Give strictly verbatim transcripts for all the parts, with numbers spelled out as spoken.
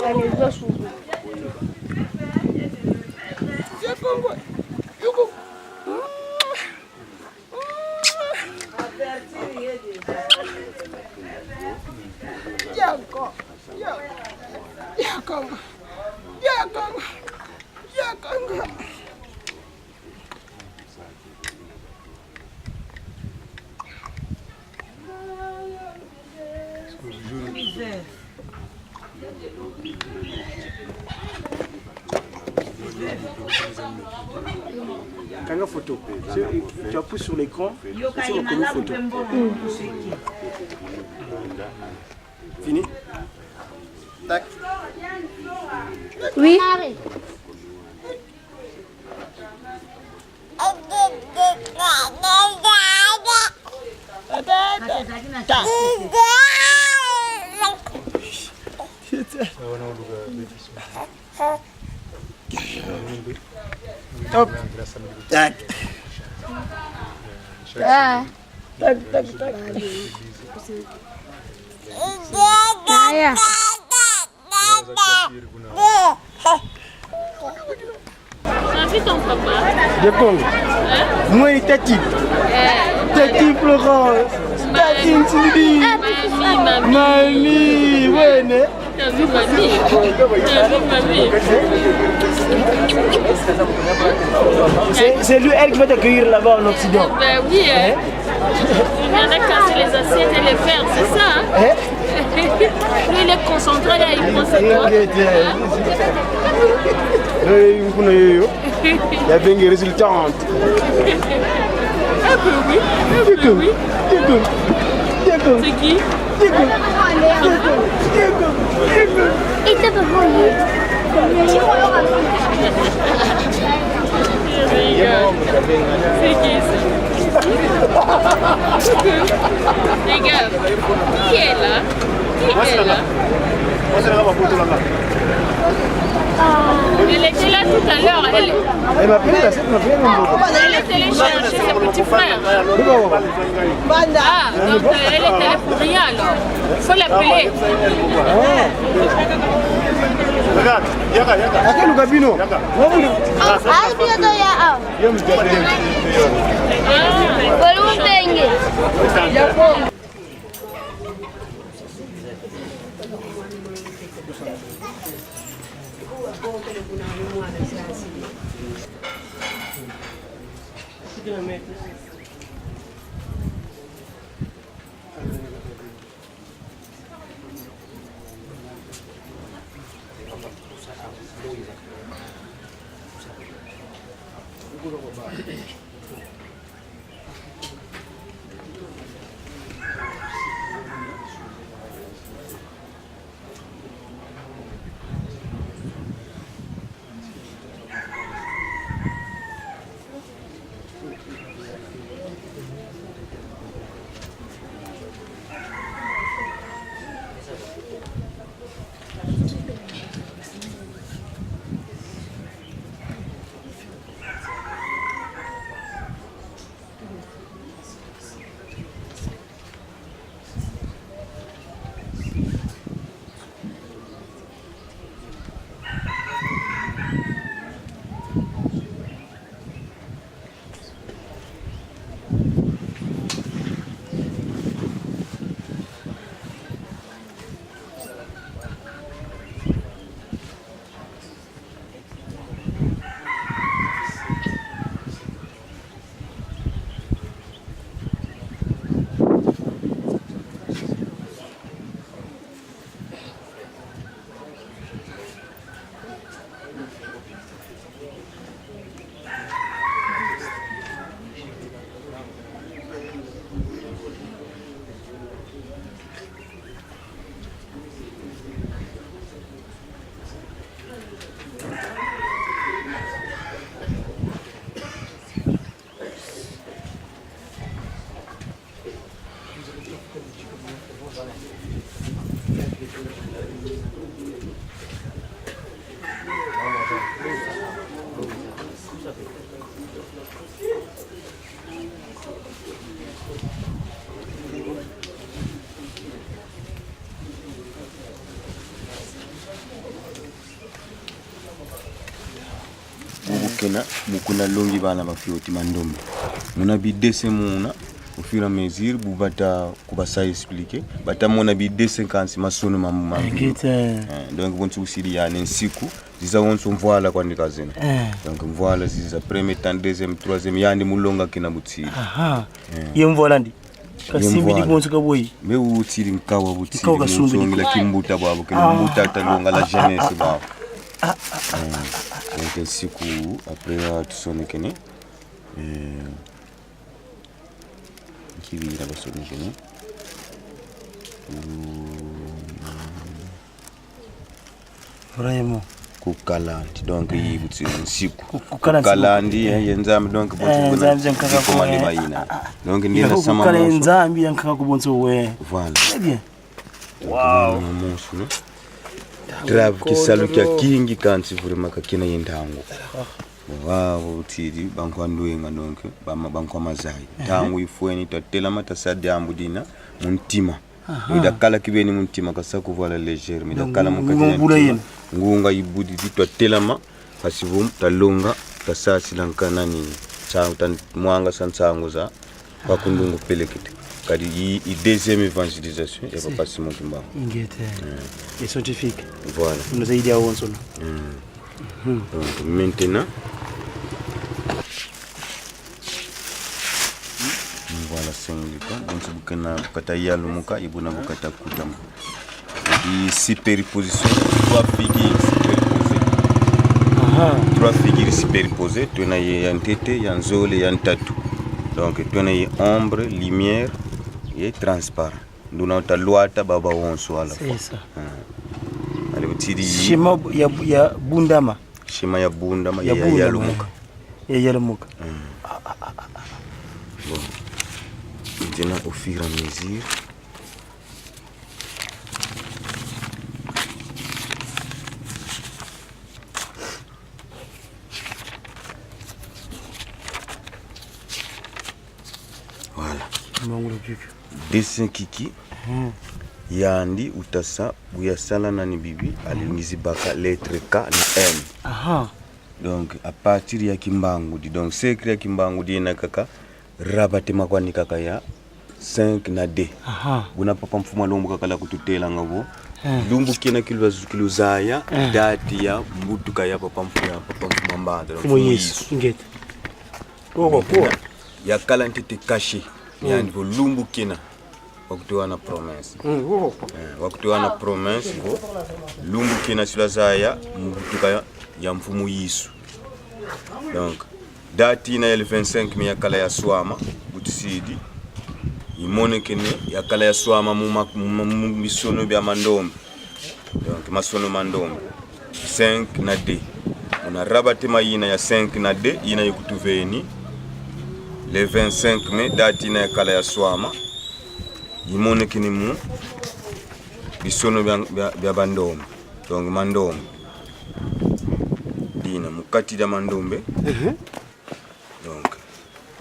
Allez, je dois s'ouvrir. Ya Kongo, ya, ya Kongo, ya Kongo, ya Kongo. Kanga photo. Tu, tu appuies sur l'écran, c'est sur le photo. Fini. Tac. Oui. Hop. Tac. Ah. Tac, tac, tac. Aya. T'as vu ton papa? De Congo. Hein? Moi, Tati. Eh. Tati Florence. Tati Nsidi. Mamie, mamie. Mamie, ouais, né? T'as vu mamie? T'as vu mamie? C'est, c'est lui, elle qui va t'accueillir là-bas en Occident. Ben oui, hein. Hein? Il vient de casser les assiettes et les verres, c'est ça, hein? Hein? Lui, il est concentré, là, il prend ses doigts. Eh, eh, eh. Eh, il y avait une résultante. Ah, ben oui. Ah, ben oui. C'est qui? Il te peut voler. C'est qui ça? Les gars, qui est là? Qui est là? Elle était là tout à l'heure. Elle, elle m'appelle, là, c'est ma fille, mon... Elle est allée chercher ses petits frères. Ah, donc, euh, elle est allée pour rien alors. Faut l'appeler. Regarde, yaka, yaka. Ake lukabino. Yaka. Ah, bien, ya, ah. Yo, mzee. Ah. Balumbengi. Yina mu kuna longi bana ba fioti mandombe. Muna bi dessin muna, au fur et à mesure, bu bata kubasa expliquer, bata mona bi dessin kansi masono ma, ma mbi. Ingeta. Eh, donc, bonso usidi yandi nsiku, ziza wonso mvwala kwandi kazena. Eh. Donc, mvwala ziza premier temps, deuxième, troisième, yandi mu longa kina butsiri. Aha. Eh. Ye mvwala ndi? Kasimbidi bonso ka boyi. Mais utiri nkawa buti. Nkawa kasumbi. Songila kimbuta bwabo, kina mbuta ta longa la jeunesse bwabo. Eh, donc nsiku, après, ah, tusonekene. Eh, nkibila basonekene. Mm. Vraiment. Kukala ndi, donc, yi buti nsiku. Ku-, kukala nsiku. Kukala ndi, eh, ye Nzambi, donc, eh, bonso Nzambi, kuna nkaka kumane mayina. Donc, ndina sama kukala monso. Nzambi ya nkaka ku bonso we. Voilà. Très bien. Wow. Mama monso, non? Trave kisalu kia kingi kansi vraiment ka kina ye ntangu. Wow, utiri, bankwa ndwenga, donc, bama-, bankwa mazayi. Ehe. Ntangu ifweni, twatelama, twasa diambu dina mu ntima. Aha. Ida kala kibeni mu ntima, ka sa kuvoila léger, mais ida kala mu kati ya ntima. Ngunga ibudidi, twatelama, mpasi vo twalonga, twasasila nkanani, nsangu, twamwangasa nsangu za kwa kundungu pelekete. Kadi i, i deuxième évangélisation ya Papa Simon Kimbangu. Ingeta. Eh. Et scientifique. Voilà. Nous a aidé à wonso. Mm. Mhm. Donc, maintenant, voilà, cinq litres. Donc, bu kena, bu kata yalumuka, ye buna bu kata kudama. Di superposition, trois figures superposées. Aha. Trois figures superposées, twena ye ya ntete, ya nzole, ya ntatu. Donc, twena ye ombre, lumière, ye transparent. Nduna uta lwata baba wonso ala. C'est ça. Ah. Allez, utiri. Schéma ya, ya bundama. Schéma ya bundama, ya, ya bundama, yalumuka. Ya yalumuka. Hmm. Bon. Maintenant, au fur et à mesure. Voilà. Mangulu kiki. Dessin kiki. Hmm. Yandi uta sa, bu yasala nani bibi, alingizi baka lettre K na M. Aha. Donc, à partir ya kimbangudi. Donc, secret ya kimbangudi yena kaka, rabattement kwandi kaka ya cinq na deux. Aha. Buna Papa Mfumu a Lumbu kakala kututelanga vo. Eh. Lumbu kina kilu-, kiluzaya, eh, date ya mbutuka ya Papa Mfu-, ya Papa Mfumu a Mbanza. Mfumu Yesu. Yesu. Ingeta. Koko, koko. Yakala ntete caché. Mm. Yandi vo lumbu kina. Wakutuwana promesse. Mm, koko. Eh, wakutuwana promesse vo lumbu kina si lwazaya mbutuka ya, ya Mfumu Yesu. Donc, date yina ya le vingt-cinq mai yakala yaswama, bu tusidi. Imonekene yakala yaswama mu ma-, mu, mu, mu bisono bia mandombe. Donc, masono ma ndombe. Cinq na deux. Muna rabattement yina ya cinq na deux, yina ikutuveni. Le vingt-cinq mai, date yina yakala yaswama. Imonekene mu bisono bia, bia, bia bandombe. Donc, mandombe. Dina, mu kati dia mandombe. Mhm. Donc,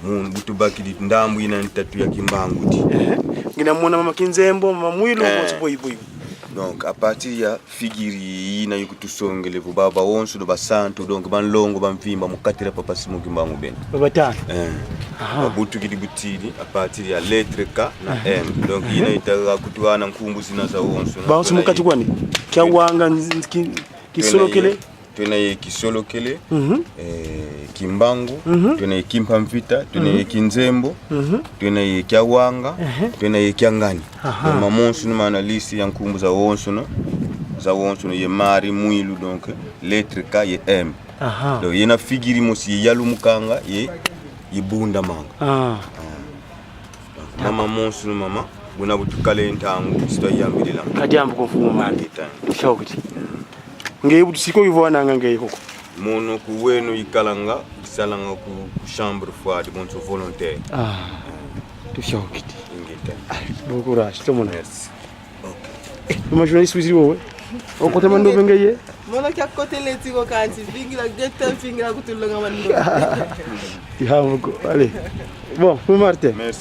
mu, bu tubakidi ndambu yina ntatu ya kimbangudi. Ehe. Ngina mona mama Kinzembo, mama Mwilu, eh, bonso boyi boyi. Donc, à partir ya figure yina ikutusongele vo baba wonso do basantu, donc, banlongo bamvimba mu kati dia Papa Simon Kimbangu bena. Babatanu. Eh. Aha. Babutukidi butidi, à partir ya lettre K na, aha, M. Donc, aha, yina ita kutuwana nkumbu zina zawonso. Bawonso mu kati kwani? Kiawanga, nz-, nz-, ki-, Kisolokele. Twena ye Kisolokele, mhm, eh, Kimbangu, mhm, twena ye Kimpa Mvita, twena ye, mhm, Kinzembo, mhm, twena ye Kiawanga, ehe, twena ye Kiangani. Aha. Mama monso ni mana liste ya nkumbu zawonsono, zawonsono ye Mari, Mwilu, donc lettre K ye M. Aha. Donc yena figure mosi ye yalumukanga, ye, ye bundamanga. Ah. Ah. Donc, mama monso ni mama, buna bu tukala ye ntangu, si twayambilila. Ka diambu ko mfumu mami. Ngeta. Shaukuti. Ngeye bu tusiko ivo wananga ngeye koko. Mono ku weno ikalanga, isalanga ku, ku chambre froide, bonso volontaire. Ah, tushokiti. Ingeta. Ah, bon courage, tout le monde. Merci. Ok. Eh, ma journaliste wiziri wowe. Okota mandombe ngeye? Mono kia kotele tiko kansi, vingila geta, vingila kutulonga mandombe. Ihambo ko, allez. Bon, Martin. Merci.